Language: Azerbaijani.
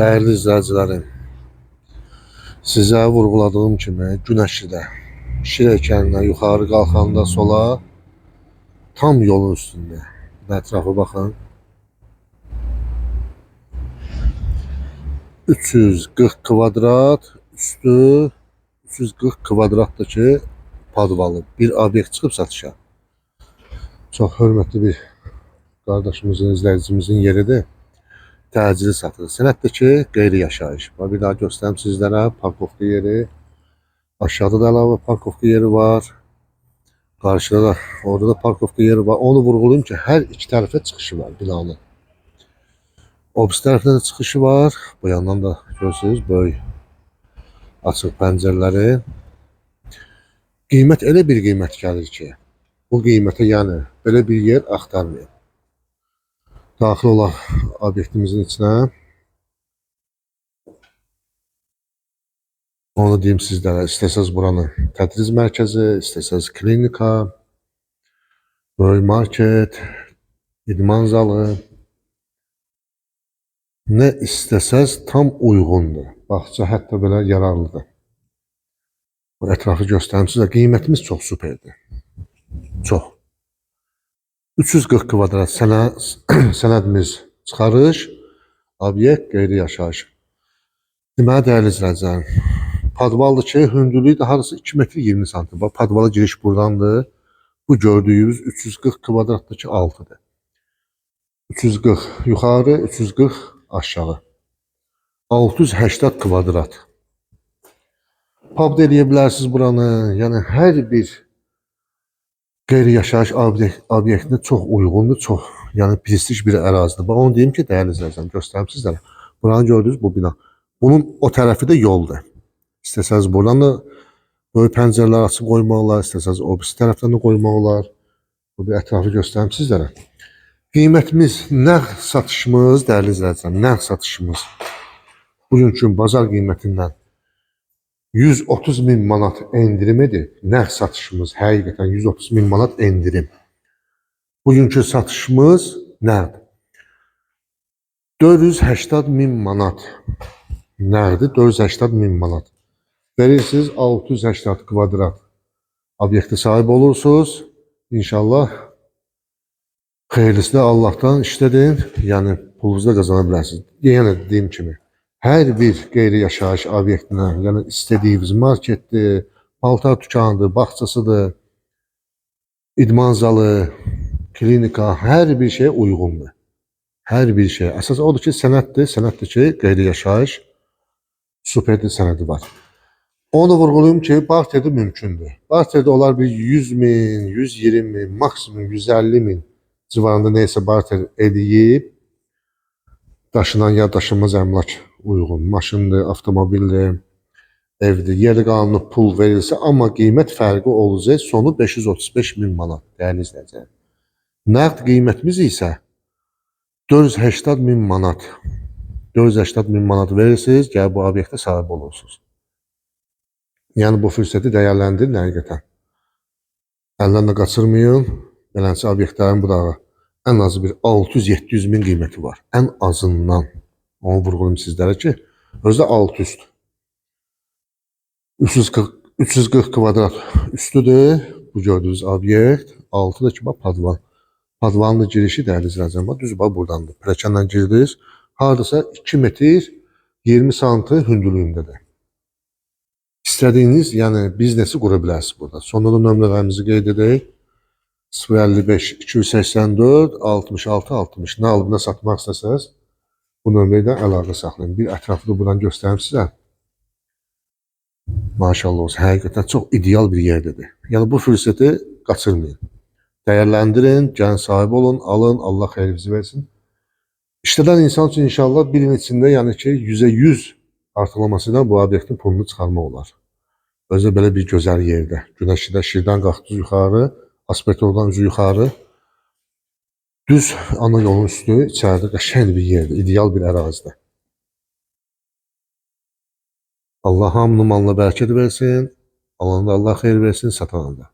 Dəyərli izləyicilərim, sizə vurğuladığım kimi Günəşlidə, Şirək kəndindən yuxarı qalxanda sola, tam yolun üstündə. Ətrafa baxın. 340 kvadrat, üstü 340 kvadratdakı padvalı bir obyekt çıxıb satışa. Çox hörmətli bir qardaşımızın, izləyicimizin yeridir. Təcili satılır. Sənətdəki qeyri-yaşayış. Bax, bir daha göstərim sizlərə parkovka yeri. Aşağıda da əlavə parkovka yeri var. Qarşıda da, orada da parkovka yeri var. Onu vurğulayım ki, hər iki tərəfə çıxışı var binanın. O birisi tərəfdən də çıxışı var. Bu yandan da görürsünüz, böyük açıq pəncərələri. Qiymət elə bir qiymət gəlir ki, bu qiymətə yəni belə bir yer axtarmayın. Daxil olaq obyektimizin içinə. Onu deyim sizlərə, istəsəz buranı tədris mərkəzi, istəsəz klinika, böyük market, idman zalı, nə istəsəz tam uyğundur. Bağça hətta belə yararlıdır. Bu ətrafı göstərim sizə. Qiymətimiz çox superdir. Çox. 340 kvadrat sənədimiz çıxarış, obyekt qeyri-yaşayış. Deməli, dəyərli izləyicilərim, padvaldır ki, hündürlüyü də hardasa 2 metr 20 santim. Bax, padvala giriş burdandır. Bu gördüyünüz 340 kvadratdakı altıdır. 340 yuxarı, 340 aşağı. 680 kvadrat. Pub da eləyə bilərsiniz buranı. Yəni hər bir qeyri-yaşayış obyektinə çox uyğundur, çox, yəni prestij bir ərazidir. Bax, onu deyim ki, dəyərli izləyicilərim, göstərim sizlərə. Buranı gördünüz, bu bina. Bunun o tərəfi də yoldur. İstəsəniz buradan da böyük pəncərələr açıb qoymaq olar, istəsəniz o birisi tərəfdən də qoymaq olar. Bu bir ətrafı göstərim sizlərə. Qiymətimiz, nəğd satışımız, dəyərli izləyicilər, nəğd satışımız bugünkü bazar qiymətindən 130 min manat endirim edib. Nəğd satışımız həqiqətən 130 min manat endirim. Bugünkü satışımız nəğd 480 min manat. Nəğdi 480 min manat. Verirsiniz 680 kvadrat obyektə sahib olursunuz. İnşallah xeyirlisini Allah'tan işlədin. Yəni pulunuzu da qazana bilərsiniz. Yenə dediyim kimi, hər bir qeyri-yaşayış obyektinə, yəni istədiyiniz marketdir, paltar dükanıdır, bağçasıdır, idman zalı, klinika, hər bir şeyə uyğundur. Hər bir şey. Əsas odur ki, sənəddir, sənəddir ki, qeyri-yaşayış superdir sənədi var. Onu vurğulayım ki, barterdə mümkündür. Barterdə onlar bir 100 min, 120 min, maksimum 150 min civarında neysə barter eləyib, daşınan ya daşınmaz əmlak uyğun, maşındır, avtomobildir, evdir, yerli qanuni pul verilsə, amma qiymət fərqi olacaq, sonu 535 min manat, dəyərli izləyicilər. Nəqd qiymətimiz isə 480 min manat. 480 min manat verirsiniz, gəlib bu obyektə sahib olursunuz. Yəni bu fürsəti dəyərləndirin həqiqətən. Əldən də qaçırmayın. Beləncə obyektlərin bu da ən azı bir 600-700 min qiyməti var. Ən azından. Onu vurğulayım sizlərə ki, özü də alt üst. 340 kvadrat üstüdür. Bu gördüyünüz obyekt. Altı da ki, bax, padvan. Padvanın girişi dəyərli izləyicilər, bax, düz bax burdandır. Pilləkənlə girdiniz. Hardasa 2 metr 20 santı hündürlüyündədir. İstədiyiniz, yəni biznesi qura bilərsiniz burada. Sonda da nömrələrimizi qeyd edək. 055 284 66 60. Nə alıb nə satmaq istəsəniz bu nömrə ilə əlaqə saxlayın. Bir ətrafı da buradan göstərim sizə. Maşallah olsun. Həqiqətən çox ideal bir yerdədir. Yəni bu fürsəti qaçırmayın. Dəyərləndirin, gəlin sahib olun, alın, Allah xeyrinizi versin. İşlədən insan üçün inşallah bir ilin içində, yəni ki, 100% artırlaması ilə bu obyektin pulunu çıxarmaq olar. Özü də belə bir gözəl yerdə. Günəşlidə Şirdən qalxdınız yuxarı, Aspetoldan üzü yuxarı. Düz ana yolun üstü, içəridə qəşəng bir yerdir, ideal bir ərazidə. Allah hamının malına bərəkət versin, alana da Allah xeyir versin, satana da.